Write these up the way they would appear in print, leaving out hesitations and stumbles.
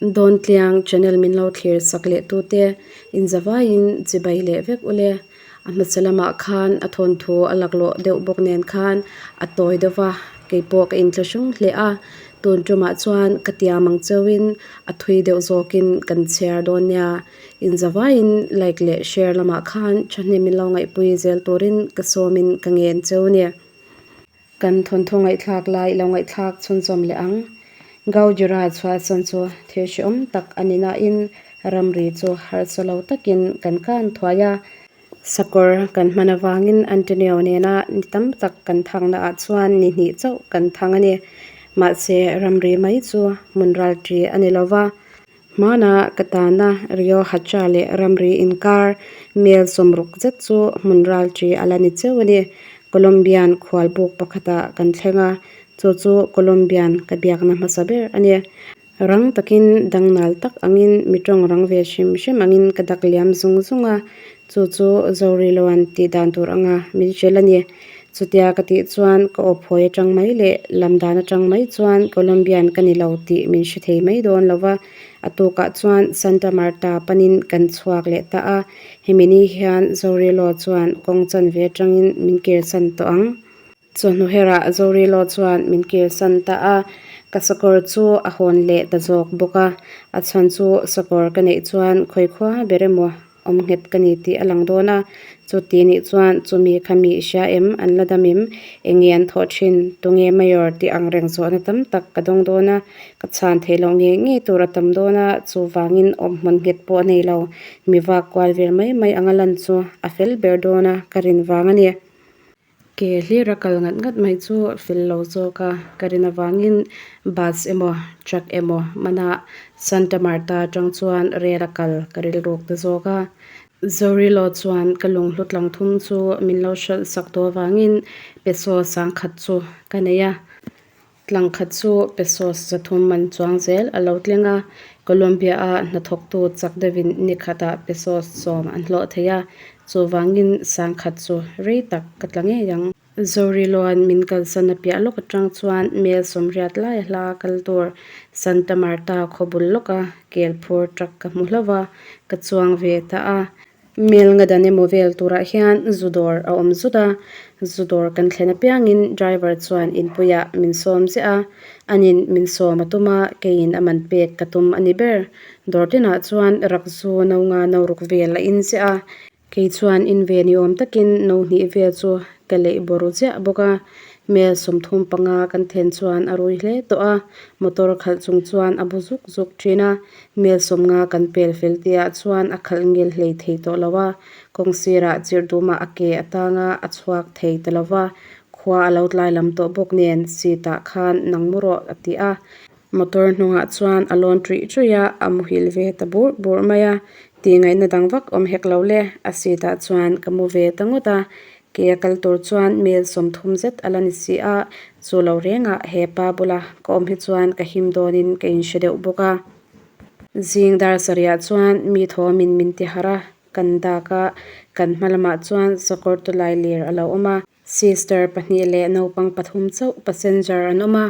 Dawntliang channel min lo thlir sak leh tute inzavaiin chibai leh vek ule. A hmasa lamah khan a thawnthu a laklawh deuh bawk nen khan a tawi deuh va, keipawh ka inthlahrung hle a. Tun tumah chuan ka tiam ang chauhin a thui deuh zawkin kan chhiar dawn nia. Inzavaiin like leh share lamah khan thahnem min lo ngaihpui zel turin ka sawmin ka ngen cheu a ni. Kan thawnthu ngaihthlak lai lo ngaihthlak chhunzawm leh ang. Gaujira chhuahsawn chu thil hrehawm tak a ni nain ramri chu harsa lo takin kan kan thuai a. Sakawr kan hman avangin Antonio nena ni tam tak kan thangna ah chuan ni hnih chauh kan thang a ni. Mahse ramri mai chu hmun ralṭi a ni lova. Hmana ka tana Rio Hacha leh ramri inkar mel sawmruk zet chu hmun ralṭi a la ni cheu a ni. Colombian khualbuk pakhatah kan thleng a, chu chu Colombian ka biakna hmasa ber a ni. Rang takin dangnal tak angin mi tawng rang ve hrim hrim angin ka dak liam zung zung a, chu chu Zoriloan tih dan tur anga min hrilh a ni. Chutia ka tih chuan ka aw phawi atang mai leh lam dan atang mai chuan Colombian ka ni lo tih min hre thei mai dawn lo va. A tukah chuan Santa Marta panin kan chhuak leh ta a, hemi ni hian Zorilo chuan kawng chanve atangin min kirsan tawh ang. Chawhnu herah Zorilo chuan min kirsan ta a, ka sakawr chu a hawn leh ta zawk bawk a. A chhan chu sakawr ka neih chuan khawikhua ber emaw awm nghet ka ni tih a lang dawn a, chuti nih chuan chumi kha mi i hria em, an la dam em, eng nge an thawh thin, tunge mayor tih ang reng zawhna tam tak ka dawng dawn a, ka chhan theih loh ngei ngei tur a tam dawn a, chuvangin awm hmun nghet pawh a nei lo, mi vak kual vel mai mai anga lan chu a fel ber dawn a ka rin vang a ni. Ke hlir a kal ngat ngat mai chu fel lo zawk a, ka rin avangin bus emaw truck emaw hmana Santa Marta atang chuan rel a kal ka rilruk ta zawk a. Zorilo chuan ka lunghlu tlang thum chu min lo hralh sak tawh avangin peso sangkhat chu ka nei a. Tlang khat chu pesos zathum man chuang zel a lo thleng a, Colombia-a hnathawktu chak deuhin ni khatah pesos sawm an hlawh thei a, chuvangin sang khat chu rei tak ka tla ngei ang. Zoriloan min kalsan a piah lawk atang chuan mel sawmriat lai a hla kal tur Santa Marta khaw bul lawka kel phur truck ka hmu hlauh va, ka chuang ve ta a. Mel nga dan emaw vel turah hian zu dawr a awm zut a, zu dawr kan thlen apiangin driver chuan inpuiah min sawm ziah a, anin min sawm a tum a, keiin a man pek ka tum a ni ber. Dawr tinah chuan rak zu no nga no ruk vel a in ziah a, kei chuan in ve ni awm takin no hnih vel chu ka leih bawr ziah bawk a. Mel 35 kan then chuan a rui hle tawh a, motor khalh chung chuan a bu zuk zuk thin a, Mel 50 kan pel fel tihah chuan a khalh ngil hlei thei tawh lo a, kawng sirah chirh dumah a ke a tang a, a chhuak thei ta lo va, khua a lo tlai lam tawh bawk nen seat ah khan nang mu rawh a ti a. Motor hnungah chuan a lawn ṭuih ṭuih a, a muhil ve ta burh burh mai a, tih ngaihna dang vak awm hek lo le, a seat ah chuan ka mu ve ta ngawt a, ke a kal tur chuan mel 30 zet a la ni si a, chu lo rengah he pa bula ka awm hi chuan ka him dawnin ka inhre deuh bawk a. Zing dar sarihah chuan mi thawmin min ti harh a, kan dak a, kan hma lamah chuan sakawr tawlai lir a lo awm a. Sister pahnih leh naupang pathum chauh passenger an awm a,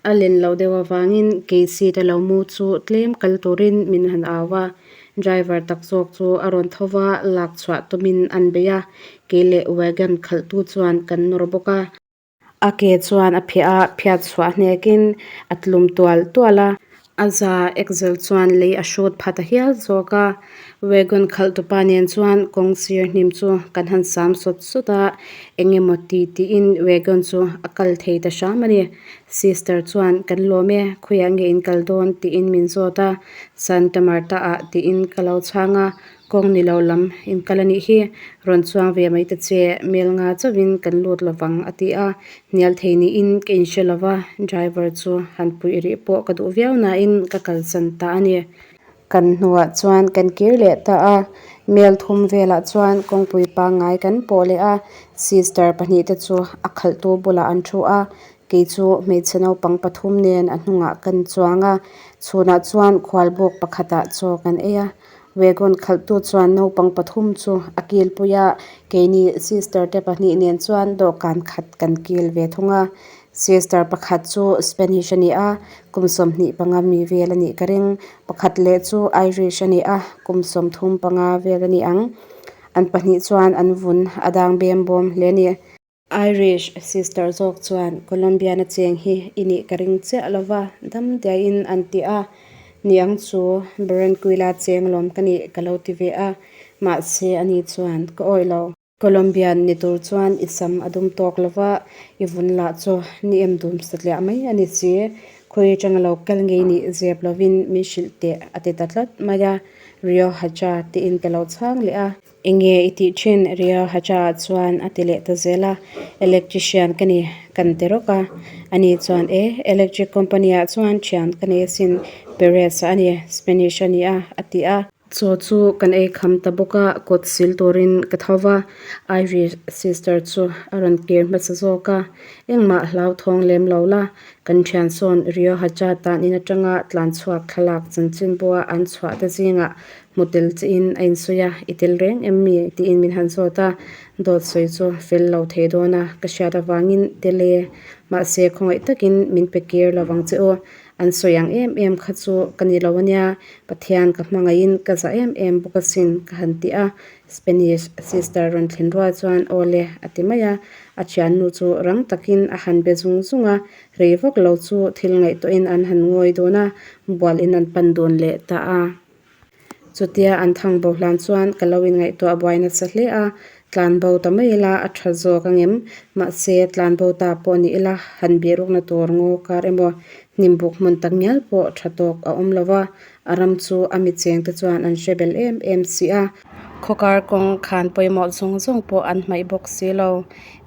a len loh deuh avangin kei seat a lo mu chu tlem kal turin min han au a, driver tak zawk chu a rawn tho va, lak chhuah tumin an bei a, kei leh wagon khalhtu chuan kan nawr bawk a. A ke chuan a phiah a, phiat chhuah hnekin a tlum tual tual a. A za axle chuan lei a hrut pha ta hial zawk a, wagon khalh tupa nen chuan kawng sir hnim chu kan han sam sawt sawt a, eng emaw ti tiin wagon chu a kal thei ta hram a ni. Sister chuan kan lawm e, khawiah nge in kal dawn tiin min zawt a, Santa Marta ah tiin ka lo chhang a, Kawng ni lo lam in kal a nih hi, rawn chuang ve mai ta che, mel nga chauhin kan lut lovang a ti a, hnial thei niin ka inhre lo va, driver chu han puih rih pawh ka duh viau nain ka kalsan ta a ni. Kan hnuah chuan kan kir leh ta a, mel thum velah chuan kawngpui pangngai kan pawh leh a, sister pahnih te chu a khalhtu bulah an thu a, kei chu hmeichhe naupang pathum nen a hnungah kan chuang a, chhunah chuan khualbuk pakhatah chaw kan ei a. Wagon khalhtu chuan naupang pathum chu a kilpui a, keini sister te pahnih nen chuan dawhkan khat kan kil ve thung a. Sister pakhat chu Spanish a ni a, kum 25 mi vel a nih ka ring. Pakhat leh chu Irish a ni a, kum 35 vel a ni ang. An pahnih chuan an vun a dang bem bawm hle a ni. Irish sister zawk chuan Colombian a cheng hi i nih ka ring chiah lo va, dam diaiin an ti a. Niang chu Barranquilla cheng lawm ka nih ka lo ti ve a, mahse ani chuan ka awih lo. Colombian ni tur chuan i sam a dum tawk lo va, i vun lah chu ni em dum satliah mai a ni si. Khawi atanga lo kal ngei nih zep lovin min hrilh teh a ti ta tlat mai a, Riohacha tiin ka lo chhang leh a. Enge i tih thin? Riohacha ah chuan a ti leh ta zel a, Electrician ka ni kan ti rawk a. Ani chuan E, electric company ah chuan thian ka nei asin, Perez-a a ni, Spanish a ni a, a ti a. Chaw chu kan ei kham ta bawk a, kawt sil turin ka tho va, Irish sister chu a rawn kir hmasa zawk a, engmah hlauthawng lem lo la, kan thian sawn Riohacha tan in atanga tlan chhuak thlalak chanchin bua an chhuah te zingah hmu tel chiin a insawi a, i tel reng em mi? tiin min han zawt a, dawt sawi chu fel lo thei dawn a, ka hriat avangin tel e, mahse khawngaih takin min pe kir lo vang che u, An sawi ang em em kha chu ka ni lo ania, Pathian ka hmangaihin ka za em em bawk asin ka han ti a. Spanish sister rawn thlen rual chuan aw le a ti mai a, a thiannu chu rang takin a han be zung zung a, rei vak lo chu thil ngaihtuahin an han ngawi dun a, bual in an pan dun leh ta a. Chutia an thang bo hlan chuan ka lo inngaihtuah buai nasa hle a, tlan bo ta mai ila a tha zawk angem? Mahse, tlan bo ta pawh ni ila han bihrukna tur ngaw kar emaw hnimbuk hmun tak ngial pawh tha tawk a awm lo va, a ram chu a mi chengte chuan an hre bel em em si a. Khawkar kawng khan pawimawh zawng zawng pawh an hmaih bawk si lo.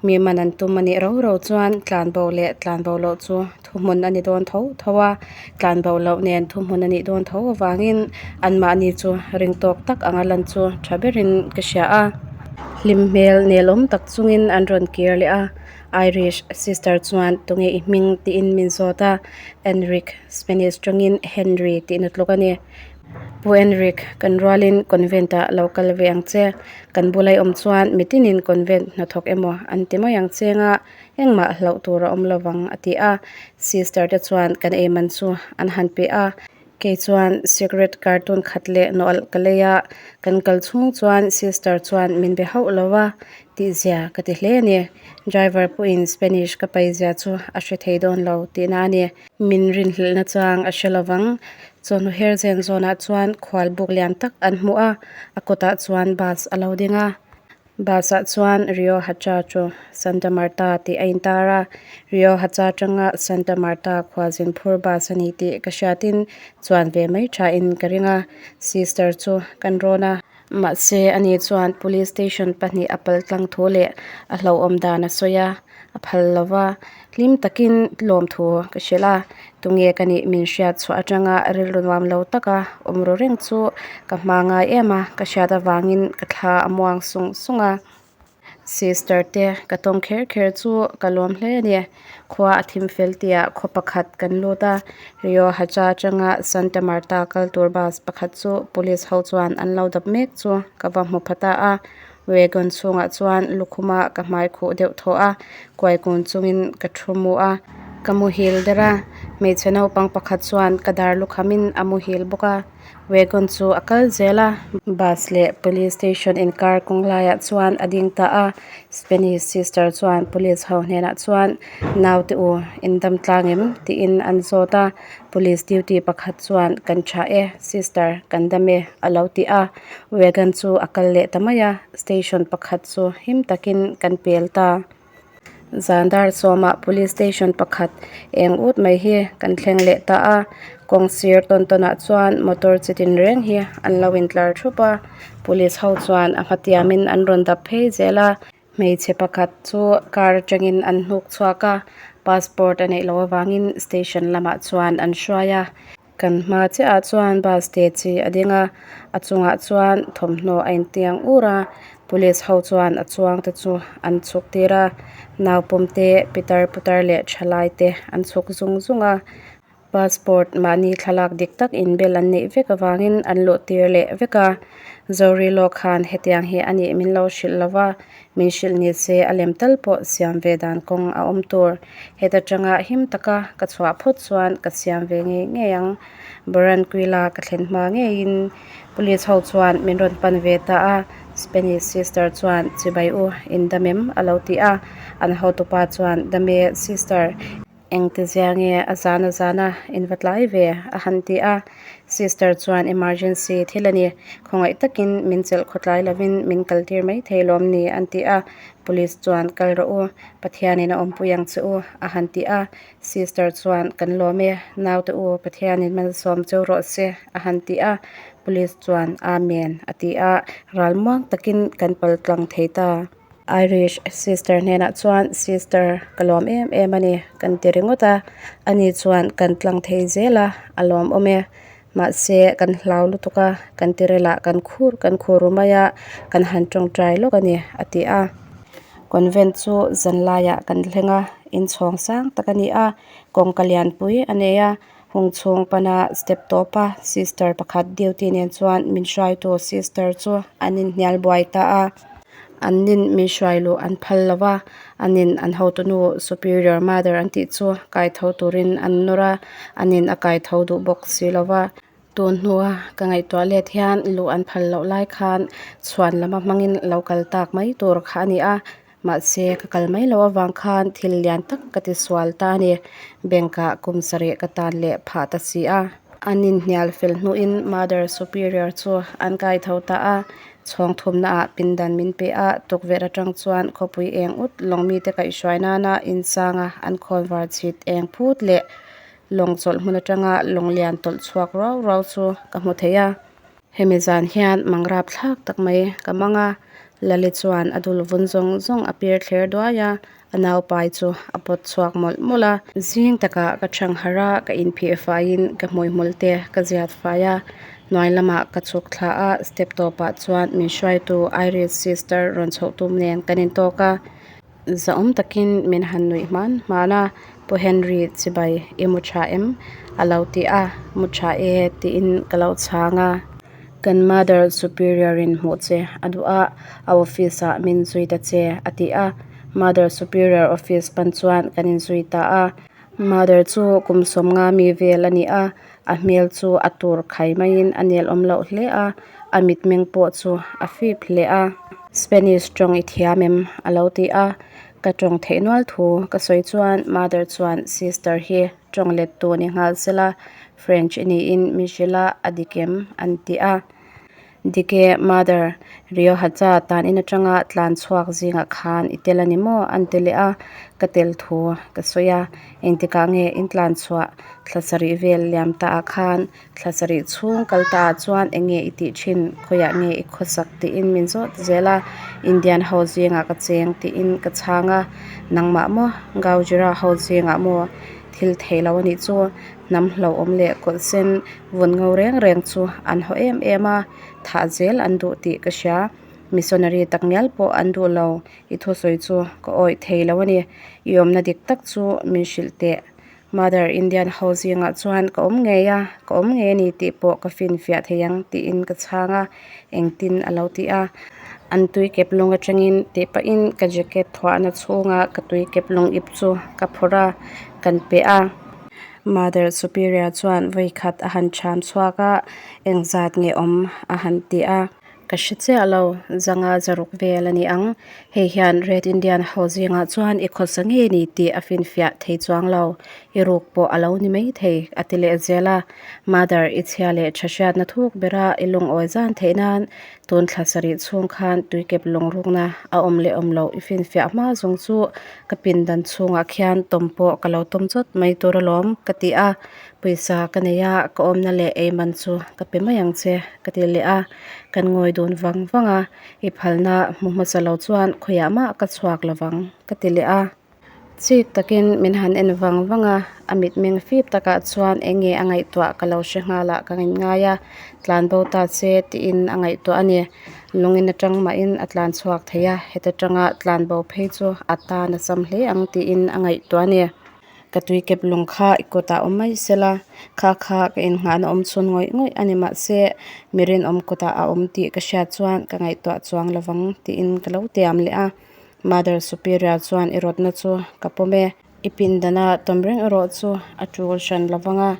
Mi man an tum a nih ro ro chuan tlan bo leh tlan bo loh chu thuhmun a ni dawn tho tho a, tlan bo loh nen thuhmun a nih dawn tho avangin anmahni chu ring tawk tak anga lan chu tha berin ka hria a. Hlim hmel nelawm tak chungin an rawn kir leh a, Irish sister chuan tunge i hming tiin min zawt a, Enrique, Spanish tawngin Henry tih na tluk a ni. Pu Enrique, kan rualin convent ah lo kal ve ang che. Kan bula i awm chuan mitinin convent hnathawk emaw an ti mai ang che nga, engmah hlauh tur a awm lovang a ti a. Sister te chuan kan ei man chu an han pe a. Kei chuan cigarette cartoon khat leh nawlh ka lei a, kan kal chhung chuan sister chuan min be hauh lo a, tihzia ka ti hle a ni. Driver pawhin Spanish ka paizia chu a hre thei dawn lo tihna a ni. Min rinhlelhna chang a hre lovang. Chawhnu her zen zawnah chuan khual buk lian tak an hmu a, a kawtah chuan bus a lo ding a. Bus ah chuan Rio Hacha chu Santa Marta tih a intar a, Rio Hacha atanga Santa Marta khualzin phur bus a ni tih ka hriatin chuan ve mai thain ka ring a, sister chu kan rawn a. Mahse ani chuan police station pahnih a pal tlang thu leh a hlauhawm dan a sawi a. A phal lo va, hlim takin lawmthu ka hrilh a, tunge ka nih min hriat chhuah atanga rilru nuam lo taka awm ru reng chu ka hma ngai em a, ka hriat avangin ka thla a muang sung sung a. Sister te ka tawng kher kher chu ka lawm hle a ni. Khua a thim fel tihah khaw pakhat kan lut a, Rio Hacha atanga Santa Marta kal tur bus pakhat chu police ho chuan an lo dap mek chu ka va hmu pha ta a. Wagon chhungah chuan lukhuma ka hmai khuh deuh thaw a, kuai kun chungin ka thu mu a. Ka muhil der a, hmeichhe naupang pakhat chuan ka dar lukhamin a muhil bawk a. Wagon chu a kal zel a. Bus leh police station inkar kawng laiah chuan a ding ta a. Spanish sister chuan police ho hnenah chuan naute u in dam tlang em? tiin an zawt a. Police duty pakhat chuan kan tha e sister kan dam e a lo ti a. Wagon chu a kal leh ta mai a, station pakhat chu him takin kan pel ta. Zan dar sawmah police station pakhat eng ut mai hi kan thleng leh ta a, kawng sir tawn tawn ah chuan motor chi tin reng hi an lo intlar thup a, police ho chuan a hmatiamin an rawn dap phei zel a. Hmeichhe pakhat chu car atangin an hnuk chhuak a, passport a neih loh avangin station lamah chuan an hruai a. Kan hma chiahah chuan bus te chi a ding a, a chungah chuan thawmhnaw a intiang ur a, police ho chuan a chuang te chu an chhuk tir a, naupawm te pitar putar leh thalai te an chhuk zung zung a. Passport mahni thlalak dik tak inbel an neih vek avangin an luh tir leh vek a. Zorilo khan hetiang hi a nih min lo hrilh lo va, min hrilh ni se a lem tal pawh siam ve dan kawng a awm tur. Heta tanga him taka ka chhuah phawt chuan ka siam ve ngei ngei ang. Barranquilla ka thlen hma ngeiin Police ho chuan min rawn pan ve ta a, Spanish sister chuan Chibai u, in dam em? a lo ti a. An hotupa chuan Dam e, sister. Engtizia nge a zan a zan a, in va tlai ve? a han ti a. Sister chuan Emergency thil a ni, khawngaih takin min chelh khawtlai lovin min kaltir mai thei lawm ni? an ti a. Police chuan Kal rawh u, Pathianin a awmpui ang che u, a han ti a. Sister chuan Kan lawm e, naute u, Pathianin malsawm cheu rawh se, a han ti a. Police chuan Amen, a ti a, ral muang takin kan pal tlang thei ta. Irish sister hnenah chuan Sister, ka lawm em em a ni, kan ti ringawt a. Ani chuan Kan tlang thei zel a, a lawmawm e. Mahse, kan hlau lutuk a, kan tirelah kan khur kan khur ru mai a, kan han tawngtai lawk a ni, a ti a. Convent chu zanlaiah kan thleng a, inchhawng sang tak a ni a, kawngka lianpui a nei a, hung chhung pana step tawpa sister pakhat duty nen chuan min hruaitu sister chu an inhnial buai ta a. An nin min hruai luh an phal lo va, a nin an hotunu Superior Mother an tih chu kai tho turin an nawr a, a nin a kai tho duh bawk si lo va. Tun hnua ka ngaihtuah let hian luh an phal loh lai khan chhuan lama hmangin lo kal tak mai tur kha a ni a, mahse ka kal mai loh avang khan thil lian tak ka ti sual ta a ni. Bank ah kum sarih ka tan leh phah ta si a. An inhnial fel hnuin Mother Superior chu an kai tho ta a, Chhawng thumnaah pindan min pe a, tukverh atang chuan khawpui eng ut lawng mite kaihhruai nana insanga an khawnvar chhit eng phut leh lawng chawlh hmun atanga lawng lian tawlh chhuak ruau ruau chu ka hmu thei a. Hemi zan hian mang rap thlak tak mai ka mang a, Lali chuan a dul vun zawng zawng a pir thler duai a, a naupai chu a pawt chhuak mawlh mawlh a. Zing takah ka chhang harh a, ka inphih faiin ka hmuihmul te ka ziat fai a, hnuai lamah ka chhuk thla a, step tawpah chuan min hruaitu Irish sister rawn chhoh tum nen kan intawk a. Zahawm takin min han nuih hman hman a, Pu Henry chibai i mu tha em? a lo ti a, Mu tha e tiin ka lo chhang a. Kan Mother Superior in hmuh che a duh a, a office ah min zui ta che a ti a. Mother Superior office pan chuan kan inzui ta a. Mother chu kum sawmnga mi vel a ni a, a hmel chu a tur khai maiin a nel awm loh hle a, a mitmeng pawh chu a fip hle a. Spanish tawng i thiam em? a lo ti a. Ka tawng theih nual thu ka sawi chuan Mother chuan Sister hi tawng let tu ni nghal sela, French i niin min hrilh a, a dik em? an ti a. Dik e, Mother, Riohacha tan in atanga tlan chhuak zingah khan i tel a ni maw? an ti leh a, ka tel thu ka sawi a. Engtikah nge in tlan chhuah? Thla sarih vel liam ta ah khan thla sarih chhung kal ta ah chuan eng nge i tih thin? Khawiah nge i khawsak? tiin min zawt zel a, Indian ho zingah ka cheng tiin ka chhang a, Nangmah maw? Gaujira ho zingah maw? Thil theih lo a nih chu, hnam hlauhawm leh kawlh sen vun ngo reng reng chu an haw em em a, thah zel an duh tih ka hria. Missionary tak ngial pawh an duh lo, i thusawi chu ka awih thei lo a ni. I awmna dik tak chu min hrilh teh. Mother Indian ho zingah chuan ka awm ngei a, ka awm ngei a ni tih pawh ka finfiah thei ang tiin ka chhang a, engtin a lo ti a. An tui kep lung atangin tih pahin ka jacket thuahna chhunga ka tui kep lung ip chu ka phawrh a, kan pe a. Mother Superior chuan vawikhat a han chham chhuak a, engzat nge awm a han ti a. Ka hre chiah lo, zanga zaruk vel a ni ang. Hei hian Red Indian ho zingah chuan i khawsa ngei ni tih a finfiah thei chuang lo. I ruk pawh a lo ni mai thei, a ti leh zel a. Mother, i chhia leh tha hriatna thuk bera i lungawi zan theih nan tun thla sarih chhung khan tuikep lungrukna a awm leh awm loh i finfiah hma zawng chu ka pindan chhungah khian tawm pawh ka lo tawm chawt mai tur alawm, ka ti a. Pawisa ka nei a, ka awmna leh ei man chu ka pe mai ang che, ka ti leh a. Kan ngawi dun vang vang a, i phalna hmu hmasa lo chuan khawiah mah ka chhuak lo vang, ka ti leh a. Chik takin min han en vang vang a, a mitmeng fip takah chuan eng nge a ngaihtuah ka lo hre nghal ah ka ngai a, tlan bo ta che tiin a ngaihtuah a ni. Lungin atang mahin a tlan chhuak thei a, heta tanga tlan bo phei chu a tan a sam hle ang tiin a ngaihtuah a ni. Ka tuikep lung kha i kutah awm mai sela, kha kha ka innghahna awm chhun ngawih ngawih a ni mahse, mi rinawm kutah a awm tih ka hriat chuan ka ngaihtuah chuang lovang tiin ka lo tiam leh a. Mother Superior chuan i rawtna chu ka pawm e. I pindana tawm reng erawh chu a tul hran lovang a,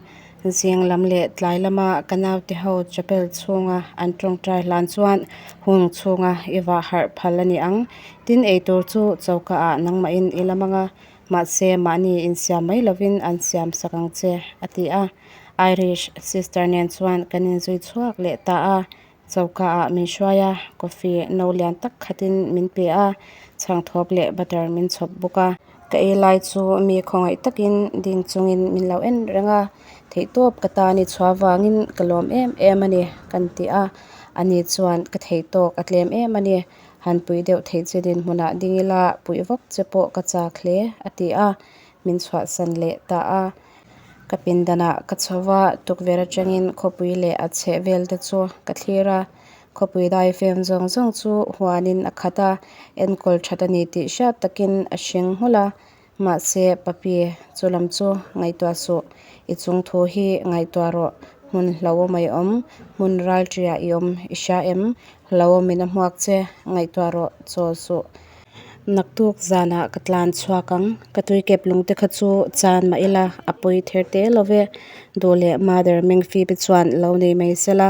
zing lam leh tlai lama ka naute ho chapel chhunga an tawngtai hlan chuan hung chhunga i vah harh phal a ni ang. Tin, eitur chu choka ah nangmahin i lam ang a, mahse mahni insiam mai lovin an siam sak ang che, a ti a. Irish sister nen chuan kan inzui chhuak leh ta a. Choka ah min hruai a, coffee no lian tak khatin min pe a, chhangthawp leh butter min chhawp bawk a. Ka ei lai chu mi khawngaih takin ding chungin min lo en reng a, theihtawp ka tan i chhuah vangin ka lawm em em a ni kan ti a, ani chuan ka theihtawk a tlem em a ni, han puih deuh theih che dinhmunah ding ila puih vak che pawh ka chak hle a ti a, min chhuahsan leh ta a. Ka pindanah ka chho va, tukverh atangin khawpui leh a chheh vel te chu ka thlir a. Khawpui daifem zawng zawng chu huanin a khat a, enkawl that a ni tih hriat takin a hring nghulh a. Mahse, Papi, chu lam chu ngaihtuah suh. I chung thu hi ngaihtuah rawh. Hmun hlauhawm a i awm, hmun ralṭiah i awm i hria em? Hlauhawmin a hmuak che, ngaihtuah rawh, chawl suh. Naktuk zanah ka tlan chhuak ang. Ka tuikep lungte kha chu chan mah ila a pawi ther te lo ve. Duh leh Mother Mengphibi chuan lo nei mai sela,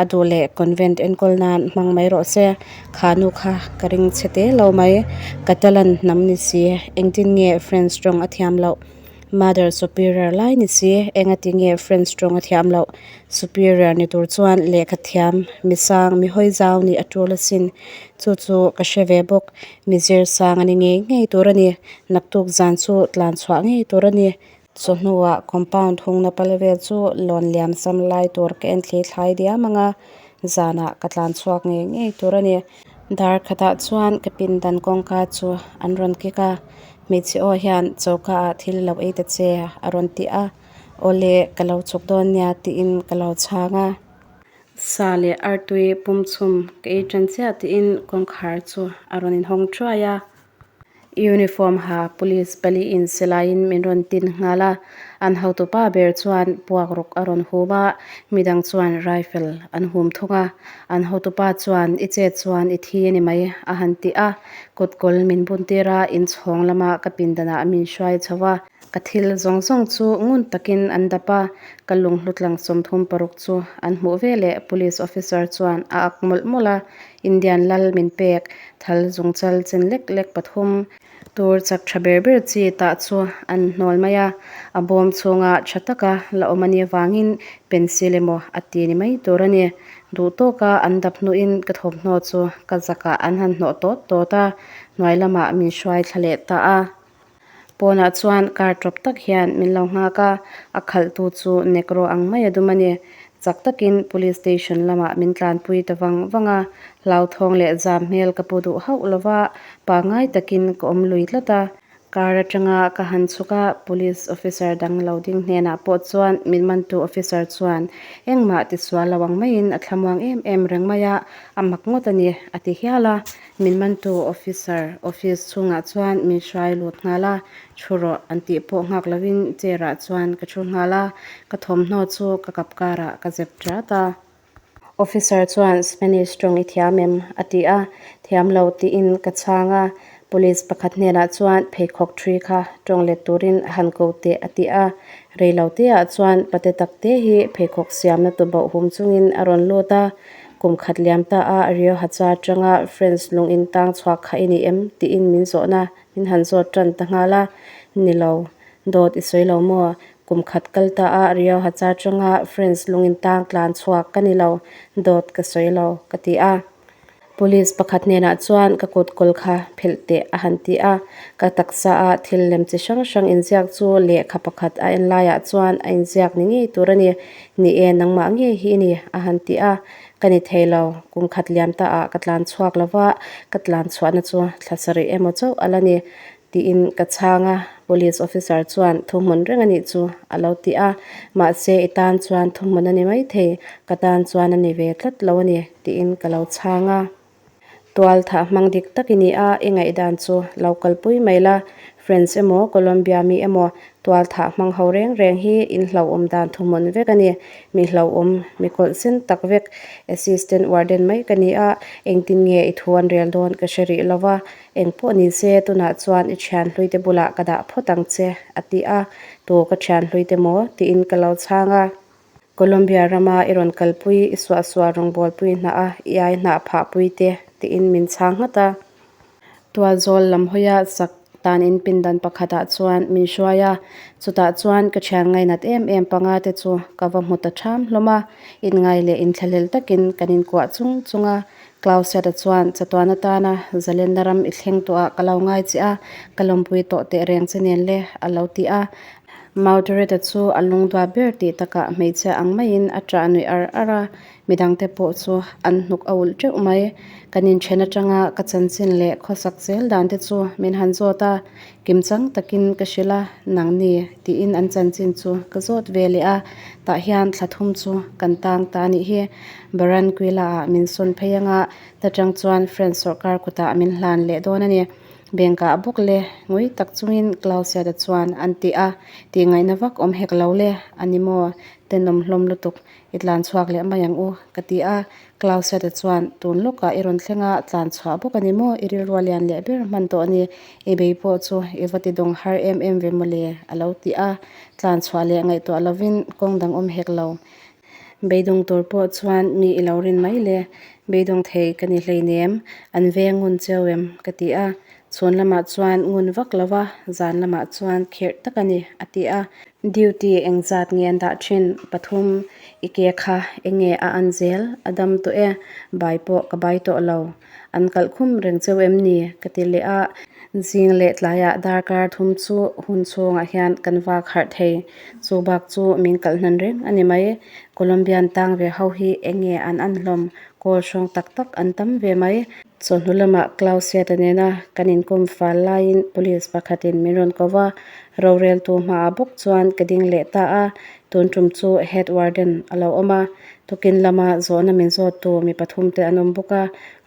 a duh leh convent enkawl nan hmang mai rawh se. Kha nu kha ka ring chhe te lo mai. Catalan hnam ni si, engtin nge French tawng a thiam loh? Mother Superior lai ni si, engati nge French tawng a thiam loh? Superior ni tur chuan lehkha thiam, mi sang, mi hawi zau nih a tul asin. Chu chu ka hre ve bawk. Mi zir sang a ni ngei ngei tur a ni. Naktuk zan chu tlan chhuah ngei tur a ni. Chawhnuah compound hungna pal vel chu lawn liam sam lai tur ka en thli thlai diam ang a, zanah ka tlan chhuak ngei ngei tur a ni. Dar khatah chuan ka pindan kawngka chu an rawn kik a, hmeichhe aw hian choka ah thil lo ei ta che a rawn ti a. Awle, ka lo chhuk dawn nia tiin ka lo chhang a. Sa leh artui pum chhum ka ei tan chiah tiin kawngkhar chu a rawn inhawng thuai a. Uniform ha police paliin silaiin min rawn tin nghal a, an hotupa ber chuan puak ruk a rawn hum a, midang chuan rifle an hum thung a. An hotupa chuan i chet chuan i thi a ni mai a han ti a, kutkawl min bun tir a, inchhawng lama ka pindanah min hruai chho a. Ka thil zawng zawng chu ngun takin an dap a, ka lunghlu tlang 36 chu an hmuh veleh Police Officer chuan a ak mawlh mawlh a, Indian lal min pek thal zungchal chen lek lek pathum tur chak tha ber ber chi tah chu an hnawl mai a, a bawm chhunga tha taka la awm a nih avangin pencil emaw a ti ni mai tur a ni. Duh tawka an dap hnuin ka thawmhnaw chu ka zakah an han hnawh tawt tawt a, hnuai lamah min hruai thla leh ta a. Pawnah chuan car tawp tak hian min lo nghak a, a khalhtu chu Negro ang mai a dum a ni. Chak takin Police Station lamah min tlanpui ta vang vang a, hlauthawng leh zam hmel ka pu duh hauh lo va, pangngai takin ka awm lui tlat a. Car atanga ka han chhuk a, Police Officer dang lo ding hnenah pawh chuan min mantu Officer chuan engmah tisual lo ang maiin a thlamuang em em reng mai a, a mak ngawt a ni, a ti hial a. Min mantu officer office chhungah chuan min hrai lut nghal a, thu rawh an tih pawh nghak lovin chair ah chuan ka thu nghal a, ka thawmhnaw chu ka kap karah ka zep tat a. Officer chuan Spanish tawng i thiam em? a ti a, thiam lo tiin ka chhang a, police pakhat hnenah chuan pheikhawk ṭhui kha tawng let turin a han ko teh a ti a, rei lo te ah chuan pate tak te hi pheikhawk siamna tuboh hum chungin a rawn lut a, Kum khat liam ta a Rio Hacha atanga French lung in tang chhuak kha i ni em? tiin min zawhna min han zawt tan ta nghal a. Ni lo, dawt i sawi lo maw? Kum khat kal ta a Rio Hacha atanga French lung in tang tlan chhuak ka ni lo, dawt ka sawi lo, ka ti a. Police pakhat hnenah chuan ka kut kawl kha phelh teh a han ti a. Ka taksa a thil lem chi hrang hrang inziak chu lehkha pakhat a en laiah chuan a inziak ni ngei tur a ni. Ni e, nangmah ngei hi i ni, a han ti a. Ka ni thei lo, kum khat liam ta ah ka tlan chhuak lo va, ka tlan chhuahna chu thla sarih emaw chauh a la ni, tiin ka chhang a. Police officer chuan thuhmun reng a nih chu a lo ti a. Mahse, i tan chuan thuhmun a ni maithei, ka tan chuan a ni ve tlat lo a ni, tiin ka lo chhang a. Tual thah hmang dik tak i ni a, i ngaihdan chu lo kalpui mai la. French emaw Colombia mi emaw tual thah hmang ho reng reng hi in hlauhawm dan thuhmun vek a ni. Mi hlauhawm, mi kawlh sen tak vek Assistant Warden mai ka ni a, engtin nge i thu an rel dawn ka hre rih lo va, eng pawh ni se tunah chuan i thian hluite bulah ka dah phawt ang che, a ti a. Tu ka thian hluite maw? tiin ka lo chhang a. Colombia rama i rawn kalpui, i suahsuah rawngbawlpui hnah a, i ai hnah phahpui te, tiin min chhang nghat a. Tualzawl lam hawia sak tan in pindan pakhatah chuan min hruai a, chutah chuan ka thian ngainat em em panga te chu ka va hmu ta ṭham hlawm a, inngai leh inthlahlel takin kan inkuah chung chung a. Clausiat-a chuan chatuan atana zalenna ram i thleng tawhah ka lo ngai che a, ka lawmpui tawh teh reng che nen le, a lo ti a. Maudereta chu a lungdua ber tih takah hmeichhia ang maiin a ṭah nuih ar ar a, midangte pawh chu an hnuk a ulh teuh mai. Kan inṭhen aṭanga ka chanchin leh khawsak zel dan te chu min han zawt a, kimchang takin ka hrilh a, nangni tiin an chanchin chu ka zawt ve leh a, tah hian thla thum chu kan tang ta a nih hi. Barranquilla-ah min sawn phei anga ta ṭang chuan French sawrkar kutah min hlan leh dawn a ni. Bengkah bawk le, ngui tak chungin Clausiata chuan an ti a, tih ngaihna vak awm hek lo le, a ni maw? Tenawm hlawm lutuk, i tlan chhuak leh mai ang u, ka ti a. Clausiata chuan, Tun lawkah i rawn thleng a, tlan chhuah bawk a ni maw? I rilrua lian leh ber hman tawh a ni, i bei pawh chu i va ti dawng har em em ve maw le, a lo ti a. Tlan chhuah leh ngaihtuah lovin kawng dang awm hek lo. Beidawng tur pawh chuan mi i lo rin mai le, beidawng thei ka ni hleinem, an veng ngun cheu em? ka ti a. Chhun lamah chuan ngun vak lo va, zan lamah chuan khirh tak a ni, a ti a. Duty engzat nge an dah thin? Pathum, i ke kha enge a an zel? A dam tawh e, bai pawh ka bai tawh lo. An kalh khum reng cheu em ni? ka ti leh a. Zing leh tlaiah darkar thum chu hun chhungah hian kan vak harh thei. Chu bak chu min kalh hnan reng a ni mai. Colombian tang ve ho hi eng nge an an hlawm? Kawl hrawng tak tak an tam ve mai. Chawhnu lamah Clausiata nena kan inkawm fal laiin police pakhatin min rawn ko va, roreltu hmaah bawk chuan ka ding leh ta a. Tun tum chu head warden a lo awm a, tukin lama zawhna min zawttu mi pathum te an awm bawk a,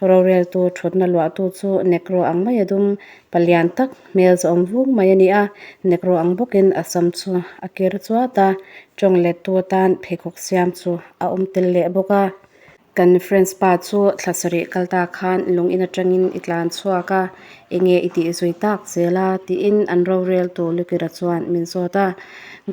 roreltu thutna luahtu chu Negro ang mai a dum, palian tak hmel zawm vung mai a ni a, Negro ang bawkin a sam chu a kir chuat a, tawng lettu atan pheikhawk siam chu a awm tel leh bawk a. Kan friends pa chu thla sarih kal ta khan lung in atangin i tlan chhuak a, enge i tih zui tak zel a tiin an roreltu Lukira chuan min zawt a,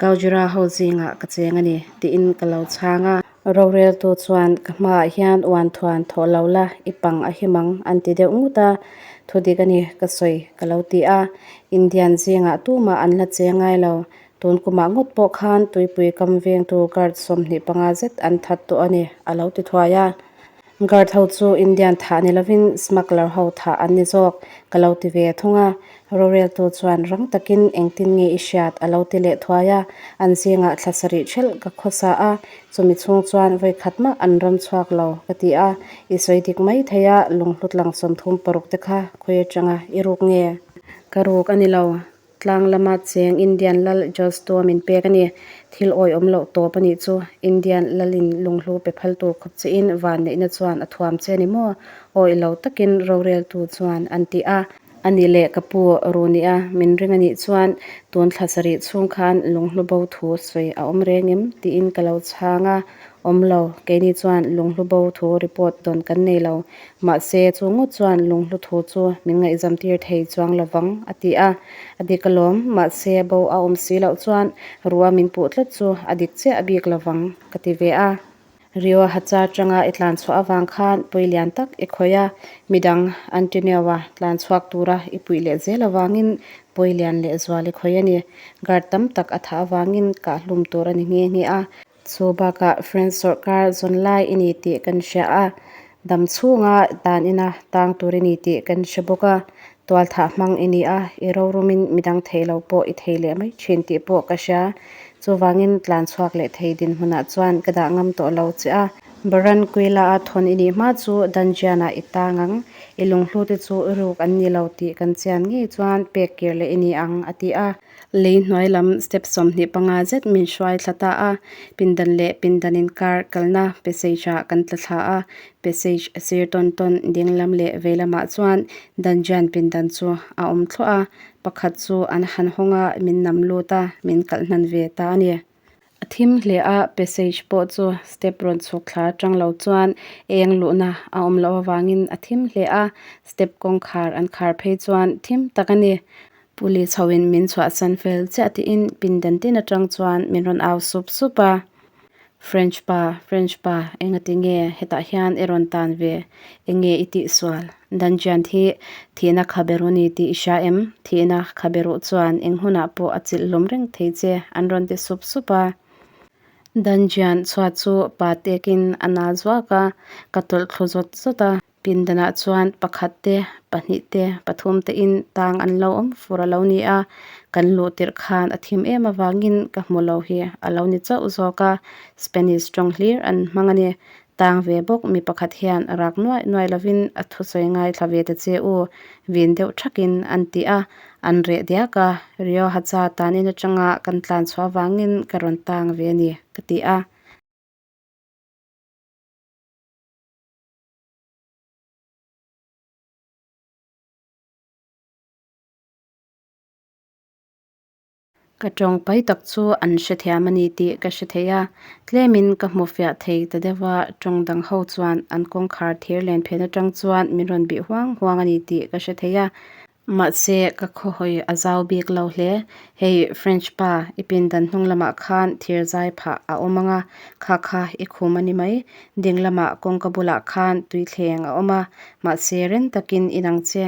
Gaujira ho zingah ka cheng a ni tiin ka lo chhang a. Roreltu chuan ka hmaah hian uan thuan thawh lo la i pang a him ang an ti deuh ngut a, thu dik a ni ka sawi ka lo ti a, Indian zingah tumah an la cheng ngai lo Tun kumah ngawt pawh khan tuipui kam vengtu guard 25 zet an that tawh a ni, a lo ti thuai a. Guard ho chu Indian thah ni lovin smuggler ho thah an ni zawk, ka lo ti ve thung a. Roreltu chuan rang takin engtin nge i hriat a lo ti leh thuai a. An zingah thla sarih ṭhelh ka khawsa a, chumi chhung chuan vawi khat mah an ram chhuak lo, ka ti a. I sawi dik mai thei a, lunghlut lang 36 te kha khawi aṭanga i ruk nge? Ka ruk a ni lo. Tlang lama cheng Indian lal Josto min pek a ni. Thil awihawm loh tawp a nih chu. Indian lalin lunghlu pe phal tur khawp chiin vanneihna chuan a thuam che a ni maw? Awih lo takin roreltu chuan an ti a. A ni leh ka pu ru nia min ring a nih chuan tun thla sarih chhung khan lunghlu bo thu sawi a awm reng em? tiin ka lo chhang a. Awm lo, keini chuan lunghlu bo thu report dawn kan nei lo. Mahse, chu ngawt chuan lunghlu thu chu min ngaihzam tir thei chuang lo vang, a ti a. A dik alawm, mahse bo a awm si loh chuan rua min puh tlat chu a dik chiah bik lo vang, ka ti ve a. Rio Hacha atanga i tlan chhuah avang khan pawi lian tak i khawih a, midang Antonio-a tlan chhuak tura i puih leh zel avangin pawi lian leh zual i khawih a ni. Guard tam tak a thah avangin kahhlum tur a ni nghe nghe a. Chu bakah French sawrkar zawn lai i ni tih kan hria a, dam chhunga dan ina tang tur i ni tih kan hre bawk a, tualthah hmang i ni a, i rorumin midang thei lo pawh i thei leh mai thin tih pawh ka hria. Chuvangin tlan chhuak leh thei dinhmunah chuan ka dah ngam tawh lo che a. Barranquilla-a thawn i nih hma chu Dungeon-ah i tang ang, i lunghlute chu i ruk an ni lo tih kan chian ngei chuan pek kir leh i ni ang, a ti a. Lei hnuai lam step 25 zet min hruai thla ta a, pindan leh pindan inkar kalna passage ah kan tla thla a, passage sir tawn tawn ding lam leh vei lamah chuan dungeon pindan chu a awm thluah a, pakhat chu an han hawng a min nam lut a, min kalh hnan ve ta a ni. A thim hle a, passage pawh chu step rawn chhuk thla atang lo chuan eng luhna a awm loh avangin a thim hle a, step kawngkhar an khar phei chuan thim tak a ni. Police ho in min chhuahsan fel chiah tiin pindan tin atang chuan min rawn au sup sup a. French pa, French pa, engati nge hetah hian i rawn tan ve? Enge i tihsual? Dungeon hi thihna khaberu ni tih i hria em? Thihna khaberuh chuan eng hunah pawh a chilh hlum reng thei che, an rawn ti sup sup a. Dungeon chhuat chu pa tekin a nal zuak a, ka tawlh thlu zawt zawt a. Pindanah chuan pakhat te, pahnih te, pathum te in tang an lo awm fur a lo ni a, kan luh tirh khan a thim em avangin ka hmu lo hi a lo ni chauh zawk a, Spanish tawng hlir an hmang a ni. Tang ve bawk mi pakhat hian rak nuaih nuaih lovin a thusawi ngaithla ve ta che u, vin deuh thakin an ti a, an reh diak a, Riohacha tanin atanga kan tlan chhuah avangin ka rawn tang ve a ni, ka ti a. Ka tawng pai tak chu an hrethiam a ni tih ka hre thei a, tlemin ka hmu fiah thei ta deuh a, tawng dang ho chuan an kawngkhar thir len phen atang chuan min rawn bih huang huang a ni tih ka hre thei a. Mahse, ka khawhawi a zau bik lo hle. Hei, French pa, i pindan hnung lamah khan thir zai phah a awm ang a, kha kha i khum a ni mai. Ding lamah kawngka bulah khan tuithleng a awm a, mahse ren takin i nang che.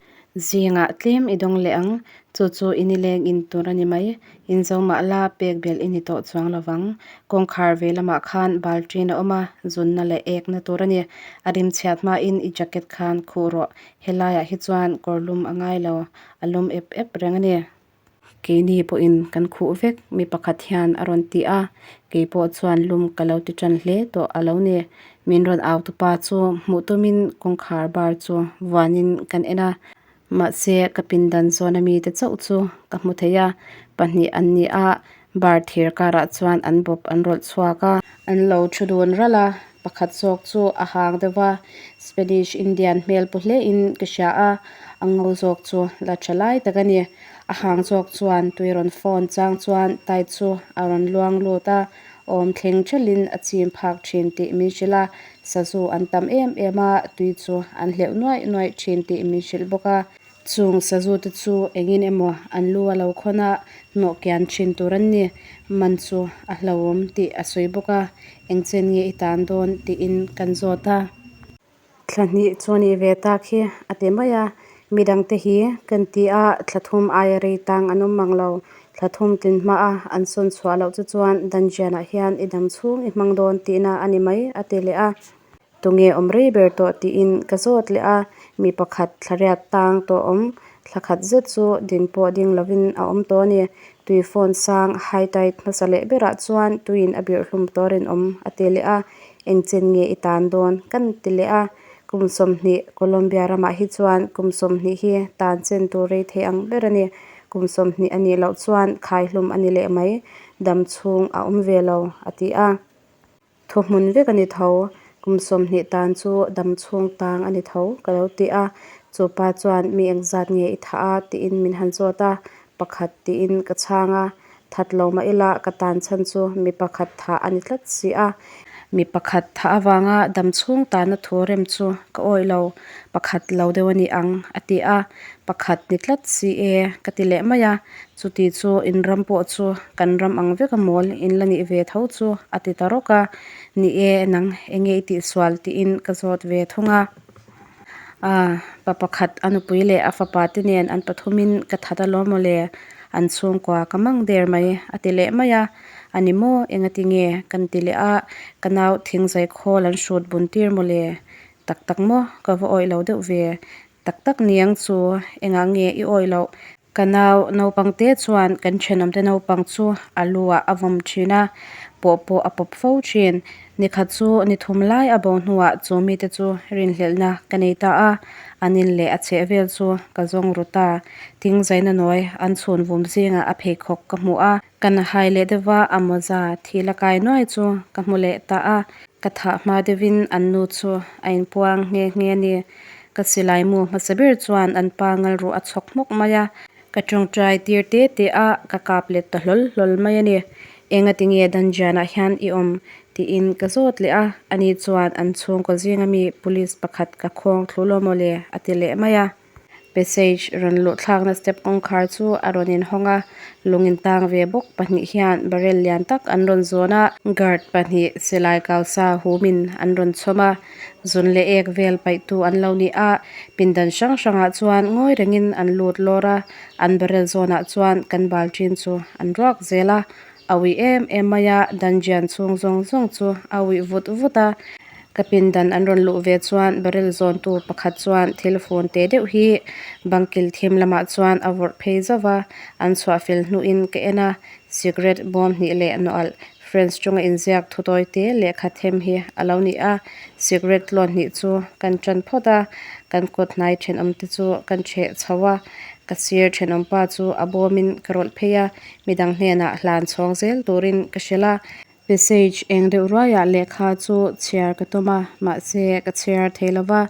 Zingah tlem i dawng leh ang, chu chu i nileng in tur a ni mai. In zo mah la pek belh i ni tawh chuang lo vang. Kawngkhar ve lamah khan balṭin a awm a, zunna leh ekna tur a ni. A rim chhiat hmain i jacket khan khuh rawh. Helaiah hi chuan kawr lum a ngai lo, a lum ep ep reng a ni. Keini pawhin kan khuh vek, mi pakhat hian a rawn ti a, kei pawh chuan lum ka lo ti tan hle tawh a lo ni. Min rawn au tupa chu hmuh tumin kawngkhar bar chu vuanin kan en a, mahse ka pindan zawn a mite chauh chu ka hmu thei a, pahnih an ni a, bar thir karah chuan an bawp an rawlh chhuak a. An lo thu dun ralh a, pakhat zawk chu a hang deuh va, Spanish Indian hmel pu hlein ka hria a, a ngo zawk chu la tha lai tak a ni. A hang zawk chuan tui rawn phone chang chuan tai chu a rawn luang lut a, awm thleng thelin a chim phak thin tih min hrilh a, sazu an tam em em a, tui chu an hleuh nuaih nuaih thin tih min hrilh bawk a. Chung sazu te chu engin emaw an lu a lo khawn a, hnawh kian thin tur an ni. Man chu a hlauhawm tih a sawi bawk a, eng chen nge i tan dawn tiin kan zawt a. Thla hnih chu a nih ve tak hi a ti mai a, midangte hi kan ti a, thla thum aia rei tang an awm mang lo. Thla thum tlin hmaa an sawn chhuah loh chu chuan dungeon-ah hian i dam chhung i hmang dawn tihna a ni mai a ti leh a. Tunge awm rei ber tawh tiin ka zawt leh a, mi pakhat thla riat tang tawh awm, thla khat zet chu ding pawh ding lovin a awm tawh a ni. Tui phone sang high tide hmasa leh berah chuan tuiin a birh hlum tawh rinawm a ti leh a, Engchen nge i tan dawn? Kan ti leh a, kum 20 Colombia ramah hi chuan kum 20 hi tan chen tur rei thei ang ber a ni. Kum 20 a nih loh chuan khaihlum a ni leh mai, dam chhung a awm ve lo, a ti a. Thuhmun vek a ni tho, kum 20 tan chu dam chhung tang a ni tho, ka lo ti a. Chu pa chuan mi engzat nge i thah a? tiin min han zawt a, pakhat tiin ka chhang a. That lo mah ila ka tan chhan chu mi pakhat thah a ni tlat si a. Mi pakhat thah avanga dam chhung tana thu rem chu ka awih lo, pakhat lo deuh a ni ang a ti a, pakhat ni tlat si e ka ti leh mai a, chuti chu in ram pawh chu kan ram ang vek a mawl in la nih ve tho chu a ti ta rawk a, ni e nang enge i tihsual tiin ka zawt ve thung a. Ah, pa pakhat a nupui leh a fapa te nen an pathumin ka that alawm maw le, an chhungkua ka mang der mai a ti leh mai a, a ni maw engati nge kan ti leh a, ka nau thingzai khawl an hrut bun tir maw le, tak tak maw ka va awih lo deuh ve, tak tak niang chu engah nge i awih loh, Ka nau naupang te chuan kan thenawmte naupang chu a lu ah a vawm thin a, Pawh pawh a pawp fo thin. Nikhat chu ni thum lai a bo hnuah chu mite chu rinhlelhna ka nei ta a, an in leh a chhehvel chu ka zawng ru ta. Thing zaina nawi an chhun vum zingah a pheikhawk ka hmu a, ka na hai leh deuh va, a mawza thil a kai nuai chu ka hmu leh ta a. Ka thah hma deuhin an nu chu a inpuang nghe nghe a ni. Ka silai mu hmasa ber chuan an pa ngalruh a chhawk hmawk mai a. Ka tawngtai tir te te a, ka kap let ta hlawl hlawl mai a ni. Engati nge Dungeon ah hian i awm? tiin ka zawt leh a, ani chuan an chhungkaw zinga mi police pakhat ka khawng thlu lo maw le a ti leh mai a. Passage rawn luh thlakna step kawngkhar chu a rawn inhawng a, lung intang ve bawk pahnih hian barrel lian tak an rawn zawn a, guard pahnih silai kausa humin an rawn chhawm a. Zun leh ek vel paihtu an lo ni a, pindan hrang hrangah chuan ngawi rengin an lut lawr a, an barrel zawnah chuan kan bal ṭin chu an ruak zel a, a uih em em mai a, dungeon chhung zawng zawng chu a uih vut vut a. Ka pindan an rawn luh ve chuan barrel zawntu pakhat chuan thil fun teh deuh hi bangkil thim lamah chuan a vawrh phei zauh va, an chhuah fel hnuin ka en a, cigarette bawm hnih leh nawalh French chunga inziak thu tawi te lehkha them hi a lo ni a, cigarette tlawn hnih chu kan tan phawt a, kan kawt hnai thenawm te chu kan chheh chho a, ka sir thenawm pa chu a bawmin ka rawlh phei a, midang hnenah hlan chhawng zel turin ka hrilh a. Passage eng deuh ruaiah lehkha chu chhiar ka tum a, mahse ka chhiar thei lo va,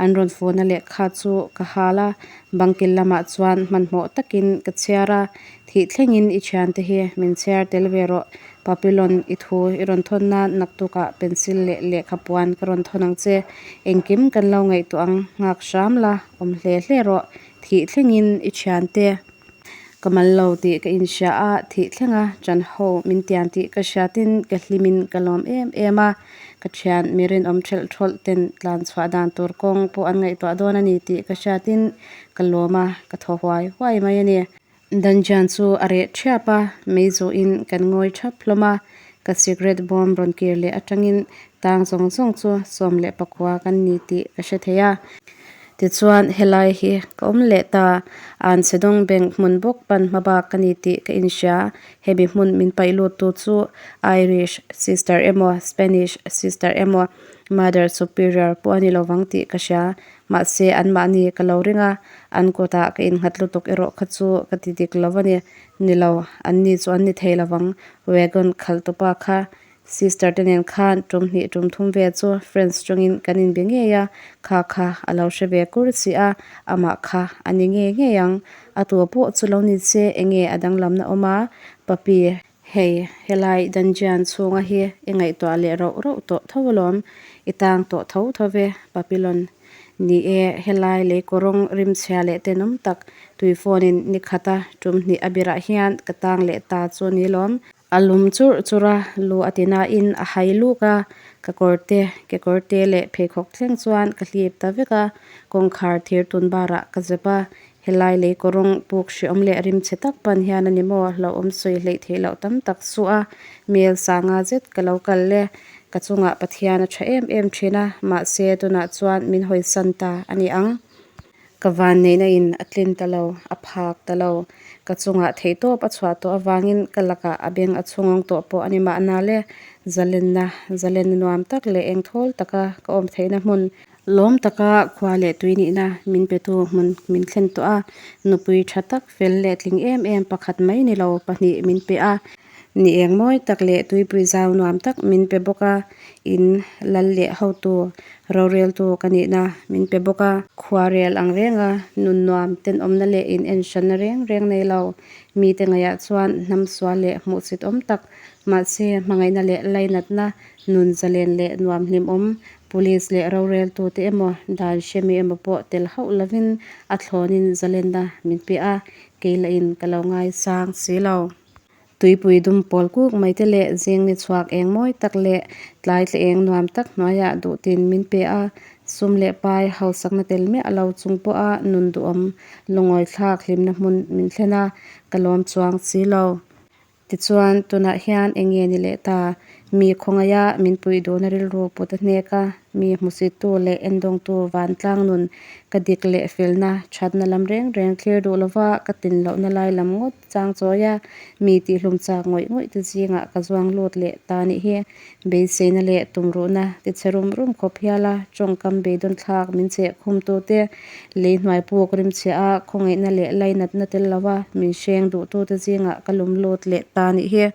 an rawn funa lehkha chu ka hal a, bangkil lamah chuan hmanhmawh takin ka chhiar a, Thih thlengin i thiante hi min chhiar tel ve rawh. Papillon, i thu i rawn thawn nan naktukah pencil leh lehkha puan ka rawn thawn ang che. Engkim kan lo ngaihtuah ang, nghak hram la, awm hle hle rawh. Thih thlengin i thiante ka mal lo tih ka inhria a, thih thlenga chan ho min tiam tih ka hriatin ka hlimin ka lawm em em a. Ka thian mi rinawm thelh thawlh ten tlan chhuah dan tur kawng pawh an ngaihtuah dawn a ni tih ka hriatin ka lawm a, ka thaw huai huai mai a ni. Dungeon chu a reh thiap a, mei zawhin kan ngawi thap hlawm a, ka cigarette bawm rawn kir leh atangin tang zawng zawng chu 19 kan ni tih ka hre thei a. Tichuan helai hi ka awm leh ta, Anchhedawng Bank hmun bawk pan hma bak ka ni tih ka inhria, hemi hmun min paih lut tu chu Irish sister emaw Spanish sister emaw Mother Superior pawh a ni lovang tih ka hria. Mahse, anmahni ka lo ring a, an kutah ka innghat lutuk erawh kha chu ka ti dik lo a ni. Ni lo, anni chu an ni thei lovang, wagon khalh tupa kha. Sister te nen khan tum hnih tum thum vel chu French chungin kan inbe ngei a, kha kha a lo hre ve kur si a, amah kha a ni ngei ngei ang. A tu pawh chu lo ni se enge a danglamna awm a, Papi, Hei, helai dungeon chhunga hi i ngaihtuah leh rauh rauh tawh tho alawm, i tang tawh tho tho ve, Papillon. Ni e, helai lei kawrawng rimchhia leh tenawm tak tui phone in ni khata tum hnih a birah hian ka tang leh ta chu ni lawm. A lum churh churh a, lu a ti nain a hai luk a, ka kawr te, kekawr te leh pheikhawk thleng chuan ka hlip ta vek a, kawngkhar thir tun barah ka zep a, Helai lei kawrawng puk hreawm leh rimchhe tak pan hian a ni maw? Hlauhawm sawi hleih theih loh tam tak su a, mel sanga zet ka lo kal le. Ka chungah Pathian a tha em em thin a, mahse tunah chuan min hawisan ta a ni ang. Ka vanneihna in a tlin ta lo, a phak ta lo. Ka chungah theihtawp a chhuah tawh avangin ka lakah a beng a chhungawng tawh pawh a ni mahna le. Zalenna, zalenna nuam tak leh engthawl taka ka awm theihna hmun Lawm taka khua leh tui nihna min petu hmun min thlen tawh a, nupui tha tak fel leh tling em em pakhat mai ni lo pahnih min pe a, ni eng mawi tak leh tuipui zau nuam tak min pe bawk a, in lal leh hotu roreltu ka nihna min pe bawk a. Khuarel ang renga nun nuam tenawmna leh in enhranna reng reng nei lo mite ngaihah chuan hnam sual leh hmuhsit awm tak mahse hmangaihna leh lainatna nun zalen leh nuam hlimawm Police leh roreltute emaw, dan hremi emaw pawh tel hauh lovin a thlawnin zalenna min pe a, kei lahin ka lo ngaisang si lo. Tuipui dum pawl kuk mai te leh zing ni chhuak eng mawi tak leh tlai tla eng nuam tak hnuaiah duhtin min pe a, sum leh pai hausakna tel miah lo chung pawha nun duhawm lungawithlak hlimna hmun min thlen a, ka lawm chuang si lo. Tichuan, tunah hian eng nge ni leh ta? Mi khawngaiha min puih duhna rilru put a hnek a, mi hmusittu leh endawngtu vantlang nun ka dik leh felna, thatna lam reng reng thlir duh lova ka tin lohna lai lam ngawt chang chawi a, mi tihhlum chak ngawih ngawih te zingah ka zuang lut leh ta nih hi. Beiseina leh tumruhna tichhe rum rum khawp hial a, tawngkam beidawn thlak min cheh khum tute, lei hnuai puk rimchhia a, khawngaihna leh lainatna tel lova min hreng duhtute zingah ka lum lut leh ta nih hi.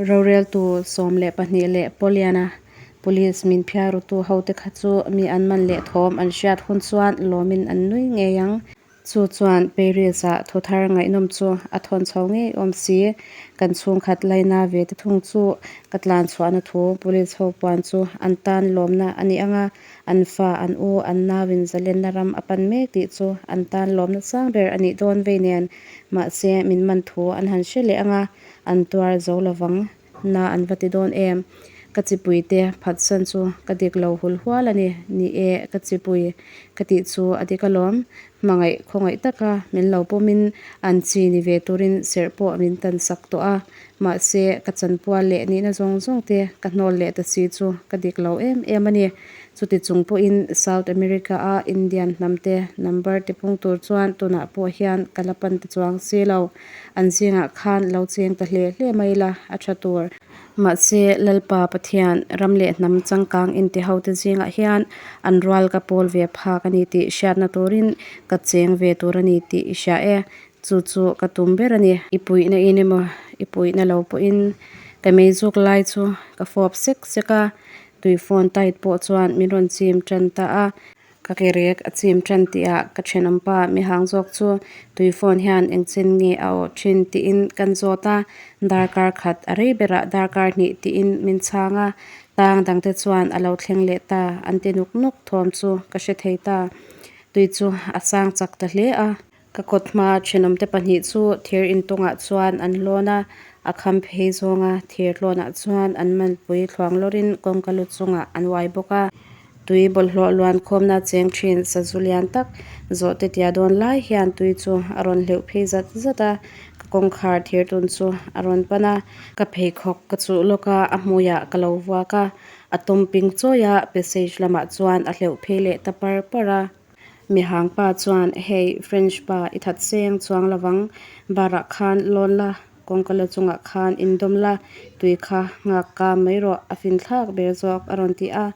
Roreltu 12 leh Pauliana Police min phiarutu hote kha chu mi an man leh thawm an hriat hun chuan lawmin an nui ngei ang. Chu chuan Paris-ah thu thar ngaihnawm chu a thawn chho ngei awm si. Kan chhungkhat laina ve te thung chu ka tlan chhuahna thu Police ho puan chu an tan lawmna a ni ang a, an fa, an u, an nauin zalenna ram a pan mek tih chu an tan lawmna sang ber a nih dawn vei nen. Mahse, min man thu an han hre leh ang a, an tuar zo lovang. Na an va ti dawn em? Ka chipui te phatsan chu ka dik lo hul hual a ni. Ni e, ka chipui ka tih chu a dik alawm. Hmangaih khawngaih taka min lo pawmin an chi ni ve turin serh pawh min tan sak tawh a. Mahse, ka chanpual leh nihna zawng zawng te ka hnawl leh ta si chu ka dik lo em em a ni. Chuti chung pawhin South America-a Indian hnam te number tipung tur chuan tunah pawh hian ka la pan ta chuang si lo. An zingah khan lo cheng ta hle hle mai la, a tha tur. Mahse, Lalpa Pathian, ram leh hnam changkang inti hote zingah hian an rual ka pawl ve phak a ni tih hriatna turin ka cheng ve tur a ni tih i hria e. Chu chu ka tum ber a ni. I puihna in emaw, i puihna lo pawhin ka meizuk lai chu ka fawp sek sek a, tui phone tight pawh chuan min rawn chim tan ta a. Ka ke rek a chim tan tihah ka thenawmpa mihang zawk chu tui phone hian engchen nge a awh thin tiin kan zawt a, darkar khat a rei berah darkar hnih tiin min chhang a, tang dangte chuan a lo thleng leh ta an ti nuk nuk thawm chu ka hre thei ta. Tui chu a sang chak ta hle a. Ka kawt hma thenawmte pahnih chu thir intawngah chuan an hlawn a, a kham phei zawnga thir hlawnah chuan an malpui thluang lawrin kawngka lu chungah an uai bawk a. Tui bawlhhlawh luan khawmna cheng thin sazu lian tak zawhte tia dawn lai hian tui chu a rawn hleuh phei zat zat a, ka kawngkhar thir tun chu a rawn pan a. Ka pheikhawk ka chuh lawk a, a hmuiah ka lo vuak a, a tawm ping chawi a, passage lamah chuan a hleuh phei leh ta par par a. Mihang pa chuan, Hey, French pa, i that seng chuang lovang. Bar-ah khan lawn la, kawngka la chungah khan indawm la, tui kha nghak ka mai rawh, a fin thlak ber zawk, a rawn ti a.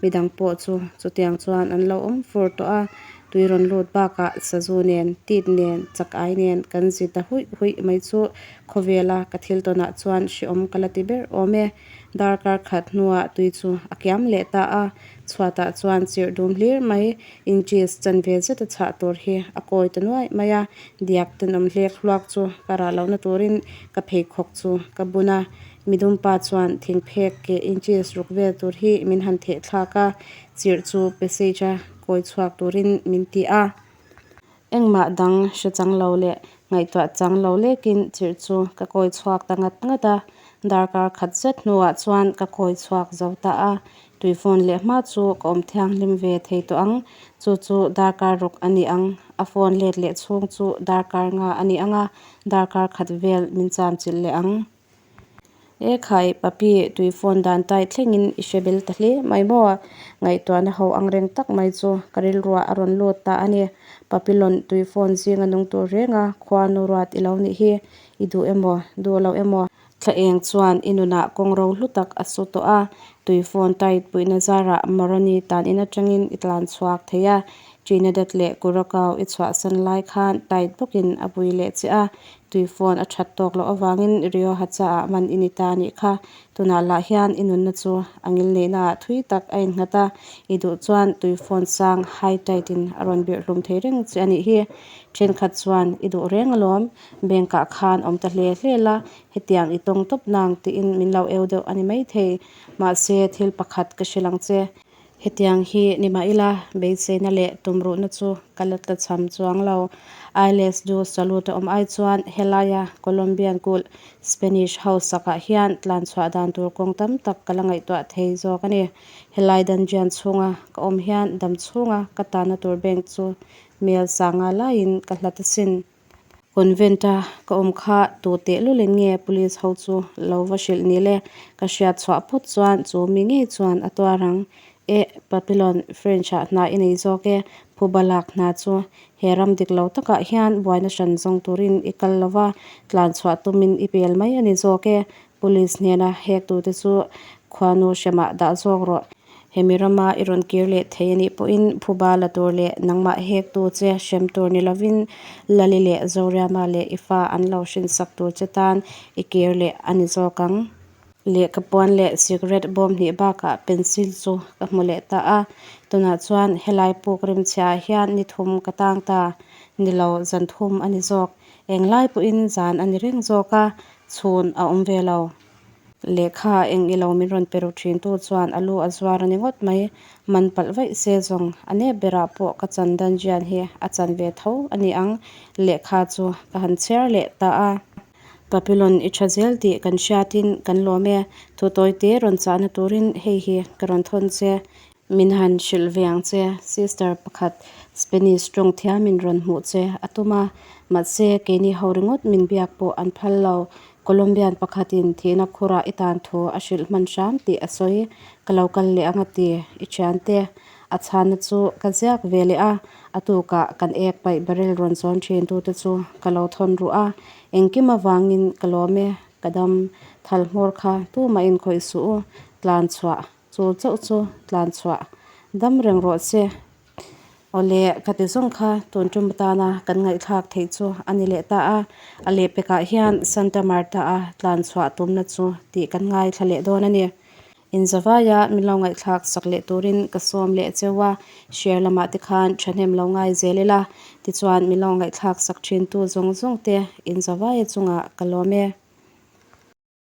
Midang pawh chu chutiang chuan an lo awm fur tawh a. Tui rawn lut bakah sazu nen, tit nen, chak ai nen kan zi ta huih huih mai chu khawvela ka thil tawnah chuan hrehawm ka la ti ber awm e. Darkar khat hnuah tui chu a kiam leh ta a. Chhuatah chuan chirh dum hlir mai inches chanve zeta chhah tur hi a kawi ta nuaih mai a, diak tenawm hlek hluak chu ka rah lohna turin ka pheikhawk chu ka bun a, midum pa chuan thingphek ke inches ruk vel tur hi min han theh thlak a, chirh chu passage a kawi chhuak turin min ti a. Engmah dang hre chang lo leh ngaihtuah chang lo lekin chirh chu ka kawi chhuak ta ngat ngat a, darkar khat zet hnuah chuan ka kawi chhuak zo ta a, tui phone leh hma chu ka awm thianghlim ve thei tawh ang, chu chu darkar ruk a ni ang, a phone let leh chhung chu darkar nga a ni ang a, darkar khat vel min cham chilh leh ang. E khai, Papi, tui phone dan tai thlengin i hre bel ta hle mai maw? Ngaihtuahna ho ang reng tak mai chu ka rilruah a rawn lut ta a ni. Papilon, tui phone zinga nung tur renga khua nu ruat i lo nih hi. I duh emaw, duh lo emaw? Thla eng chuan i nunah kawng ro hlu tak a su tawh a, tui phone tight puihna zarah Moroni tan in atangin i tlan chhuak thei a. Trinidad leh Curacao i chhuahsan lai khan tight bawkin a pui leh che a, Tui phone a that tawk loh avangin Rio Hacha-ah man i ni ta a nih kha. Tunah lah hian i nunna chu a ngil neihnaah thui tak a innghat a, i duh chuan tui phone sang high tide in a rawn birh hlum thei reng che a nih hi. Thenkhat chuan i duh reng alawm, bank-ah khan awm ta hle hle la, hetiang i tawng tawp nang tiin min lo eu deuh a ni maithei. Mahse, thil pakhat ka hrilh ang che. Hetiang hi ni mah ila, beiseina leh tumruhna chu ka la tla cham chuang lo. Isles du Salute awm ai chuan helaia Colombian kulh Spanish house sakah hian tlan chhuah dan tur kawng tam tak ka la ngaihtuah thei zawk a ni. Helai dungeon chhunga ka awm hian dam chhunga ka tanna tur bank chu mel sanga laiin ka hlat asin. Convent-a ka awm kha tu tehlulin nge police ho chu lo va hrilh ni le? Ka hriat chhuah phawt chuan chu mi ngei chuan a tuar ang. Eh, Papillon, French-ah hna i nei zawk e, phuba lak hna chu he ram dik lo takah hian buaina hran zawng turin i kal lo va, tlan chhuah tumin i pel mai a ni zawk e. Police hnena hek tute chu khuanu hremah dah zawk rawh. Hemi rama i rawn kir leh thei a nih pawhin phuba la tur leh nangmah hektu che hrem tur ni lovin Lali leh Zoriama leh i fa an lo hrinsak tur che tan i kir leh a ni zawk ang. Lehkha puan leh cigarette bawm hnih bakah pencil chu ka hmu leh ta a. Tunah chuan helai puk rimchhiah hian ni thum ka tang ta. Ni lo, zan thum a ni zawk. Englai pawhin zan a ni reng zawk a, chhun a awm ve lo. Lehkha eng ilo min rawn pe ru thin tu chuan a lu a zuar a ni ngawt mai. Man palh vaih se zawng a nep berah pawh ka chan dungeon hi a chan ve tho a ni ang. Lehkha chu ka han chhiar leh ta a. Papillon i tha zel tih kan hriatin kan lawm e. Thu tawite rawn chahna turin hei hi ka rawn thawn che. Min han hrilh ve ang che, sister pakhat Spanish tawng thiamin rawn hmuh che a tum a, mahse keini ho ringawt min biak pawh an phal lo. Colombian pakhatin thihna khurah i tan thu a hrilh hman hram tih a sawi. Ka lo kal leh ang a ti, i thiante. A chhanna chu ka ziak ve leh a, a tukah kan ek paih barrel rawn zawn thin tute chu ka lo thawn ruh a, engkim avangin ka lawm e, ka dam thal hmawr kha tumah inkhawih suh u, tlan chhuah. Chu chauh chu tlan chhuah dam reng rawh se. Awle, ka ti zawng kha tun tum atana kan ngaihthlak theih chu a ni leh ta a. A lehpekah hian Santa Marta-a tlan chhuah tumna chu tih kan ngaithla leh dawn a ni. Inzavaia min lo ngaihthlak sak leh turin ka sawm leh cheu a, share lamah te khan thahnem lo ngai zel ila. Tichuan min lo ngaihthlak sak thintu zawng zawng te inzavaia chungah ka lawm e.